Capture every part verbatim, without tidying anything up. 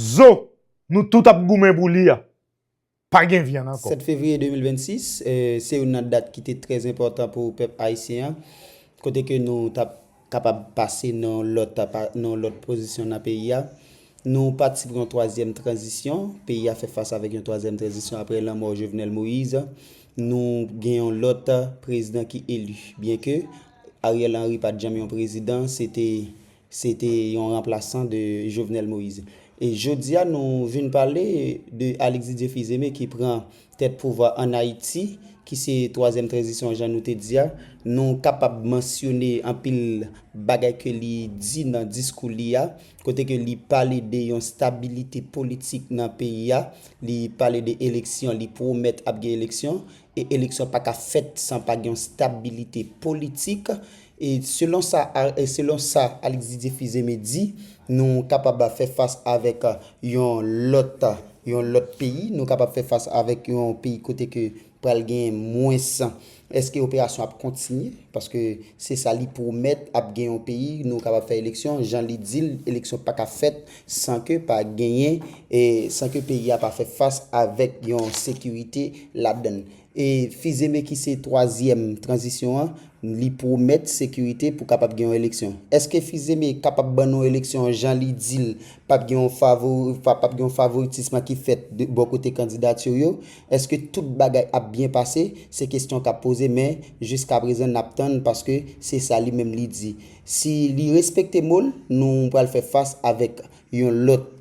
Zo nou tout ap goumen pou li a, pa gen vyann ankò. Sèt fevriye de mil vennsis, eh, se youn nan dat ki te trè enpòtan pou pèp ayisyen an, kote ke nou t ap kapab pase nan yon lòt, nan yon lòt pozisyon nan peyi a. Nou pati pou yon twazyèm tranzisyon. Peyi a fè fas avèk yon twazyèm tranzisyon apre lanmò Jovenel Moïse. Nou gen yon lòt prezidan ki eli. Byenke Ariel Henry pa t janm yon prezidan, se te se te yon ranplasan de Jovenel Moïse. E jodi a, nou vin pale de Alex Didier Fils-Aimé ki pran tèt pouvwa ann Ayiti, ki se twazyèm tranzisyon, jan nou te di a. Nou kapab mansyone anpil bagay ke li di nan diskou li a, kote ke li pale de yon stabilite politik nan peyi a, li pale de eleksyon, li pwomèt ap gen eleksyon, e eleksyon pa ka fèt san pa gen yon stabilite politik. E selon sa, e selon sa Alex Didier Fils-Aimé di, nou kapab fè fas avèk yon lòt, yon lòt peyi, nou kapab fè fas avèk yon peyi kote ke pral gen mwens. Èske operasyon ap kontinye? Paske se sa li pwomèt, ap gen yon peyi, nou kapab fè eleksyon. Jan li di l, eleksyon pa ka fèt san ke pa genyen, e san ke peyi a pa fè fas avèk yon sekirite ladan l. E Fils-Aimé ki se twazyèm tranzisyon an, li pwomèt sekirite pou kapab gen yon eleksyon. Èske Fils-Aimé kapab ban nou eleksyon an jan li di l, p ap gen yon favori, p ap gen yon favoritism ki fèt de bò kote kandidati yo? Èske tout bagay ap byen pase? Se kesyon k ap poze, men jiskaprezan n ap tann paske se sa li menm li di. Si li respekte mo l, nou pral fè fas avèk yon lòt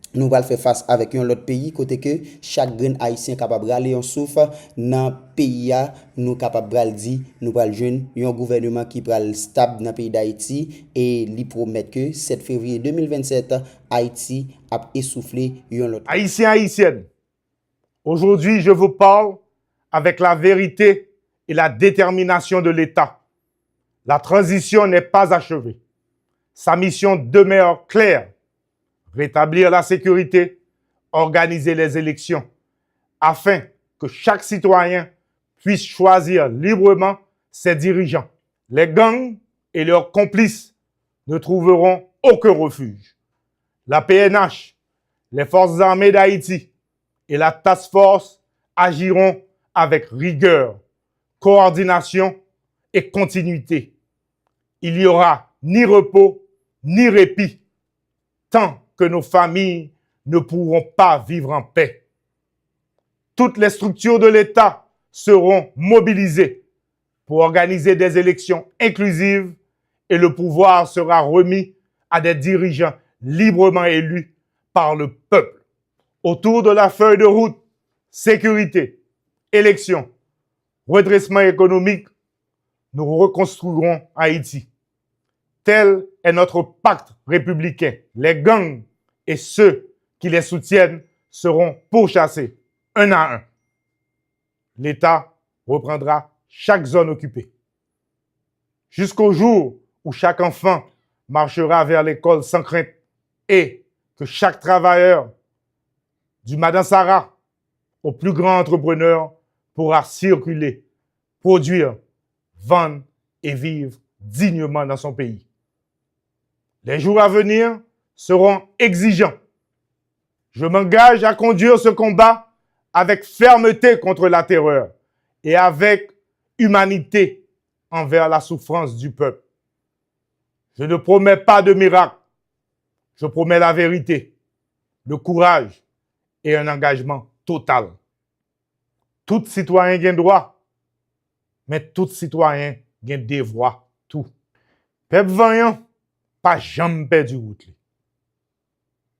nou pral fè fas avèk yon lòt peyi kote ke chak grenn Ayisyen kapab rale yon souf nan peyi a, nou kapab pral di nou pral jwenn yon gouvèneman ki pral stab nan peyi Dayiti e li pwomèt ke sèt fevriye de mil vennsèt, Ayiti ap esoufle yon lòt. Ayisyen, Ayisyèn, aujourd'hui je vous parle avec la vérité et la détermination de l'État. La transition n'est pas achevée. Sa mission demeure claire, rétablir la sécurité, organiser les élections, afin que chaque citoyen puisse choisir librement ses dirigeants. Les gangs et leurs complices ne trouveront aucun refuge. La P N H, les Forces armées d'Haïti et la Task Force agiront avec rigueur, coordination et continuité. Il n'y aura ni repos, ni répit, tant que nos familles ne pourront pas vivre en paix. Toutes les structures de l'État seront mobilisées pour organiser des élections inclusives et le pouvoir sera remis à des dirigeants librement élus par le peuple. Autour de la feuille de route, sécurité, élection, redressement économique, nous reconstruirons Haïti. Tel est notre pacte républicain. Les gangs et ceux qui les soutiennent seront pourchassés un à un. L'État reprendra chaque zone occupée. Jusqu'au jour où chaque enfant marchera vers l'école sans crainte et que chaque travailleur, du Madan Sara au plus grand entrepreneur, pourra circuler, produire, vendre et vivre dignement dans son pays. Les jours à venir seront exigeants. Je m'engage à conduire ce combat avec fermeté contre la terreur et avec humanité envers la souffrance du peuple. Je ne promets pas de miracle. Je promets la vérité, le courage et un engagement total. Tout sitwayen gen dwa, men tout sitwayen gen devwa tou. Pèp vanyan pa janm pèdi wout li.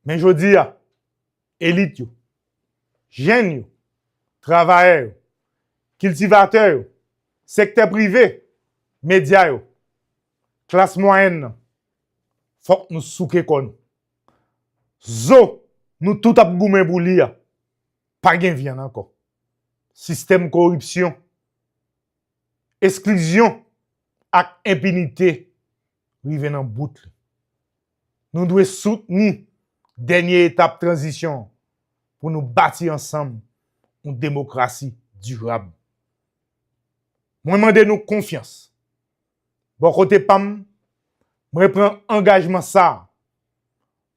Men jodi a, elit yo, jèn yo, travayè yo, kiltivatè yo, sektè prive, medya yo, klas mwayèn nan, fòk nou souke kò nou. Zo nou tout ap goumen pou li a, pa gen vyann ankò. Sistèm koripsyon, esklizyon ak enpinite rive nan bout li. Nou dwe soutni dènye etap tranzisyon an pou nou bati ansanm yon demokrasi dirab. Mwen mande nou konfyans. Bò kote pa m, mwen pran angajman sa a.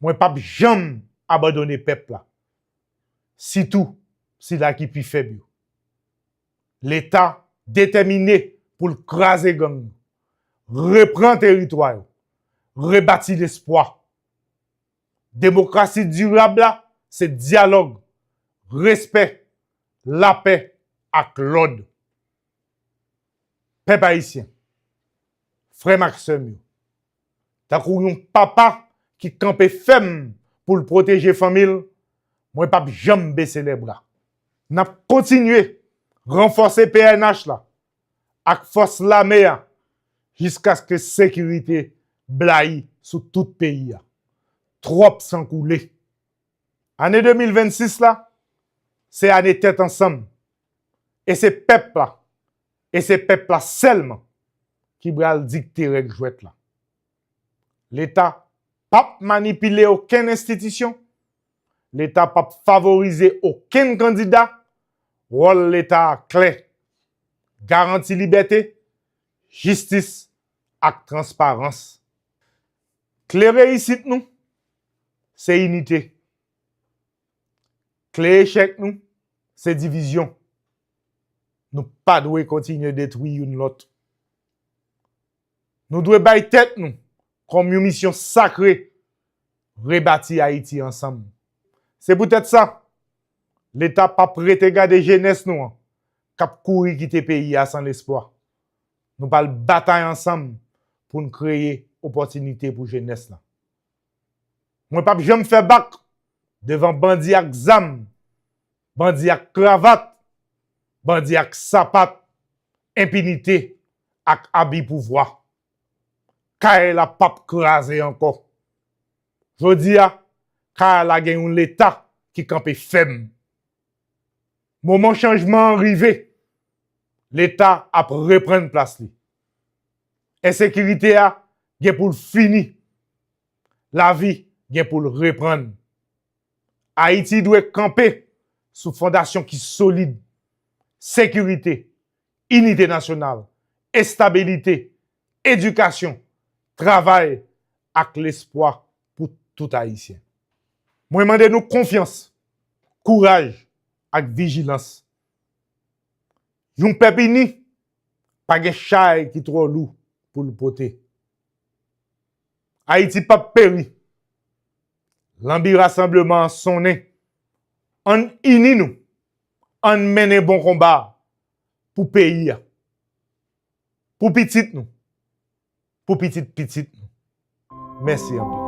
Mwen p ap janm abandone pèp la, sitou sila ki pi fèb yo. Leta detèmine pou l kraze gang yo, repran teritwa yo, rebati lespwa. Demokrasi dirab la, se dyalòg, respè, lapè ak lòd. Pèp ayisyen, frè m ak sè m yo, tankou yon papa ki kanpe fèm pou l pwoteje fanmi l, mwen p ap janm bese lèbra. N ap kontinye ranfòse P N H la ak fòs lame a jiskaske sekirite blayi sou tout peyi a. Twòp san koule. Ane de mil vennsis la, se ane tèt ansanm. E se pèp la, e se pèp la sèlman ki pral dikte règ jwèt la. Leta p ap manipile okenn enstitisyon, Leta p ap favorize okenn kandida. Wòl Leta a klè: garanti libète, jistis ak transparans. Kle reyisit nou, se inite. Kle echèk nou, se divizyon. Nou pa dwe kontinye detwi youn lòt. Nou dwe bay tèt nou kòm yon misyon sakre, rebati Ayiti ansanm. Se poutèt sa, Leta p ap rete gade jenès nou an k ap kouri kite peyi a san lespwa. Nou pral batay ansanm pou n kreye opòtinite pou jenès la. Mwen p ap janm fè bak devan bandi ak zam, bandi ak kravat, bandi ak sapat, enpinite ak abi pouvwa. Kay la p ap kraze ankò. Jodi a, kay la gen yon Leta ki kanpe fèm. Moman chanjman an rive. Leta ap reprann plas li. Ensekirite a gen pou l fini. Lavi gen pou l reprann. Ayiti dwe kanpe sou fondasyon ki solid: sekirite, inite nasyonal, estabilite, edikasyon, travay ak lespwa pou tout Ayisyen. Mwen mande nou konfyans, kouraj ak vijilans. Yon pèp ini pa gen chay ki twò lou pou l pote. Ayiti p ap peri. Lanbi rasanbleman an sonnen. Ann ini nou. Ann mennen bon konba a pou peyi a. Pou pitit nou. Pou pitit pitit nou. Mèsi anpil.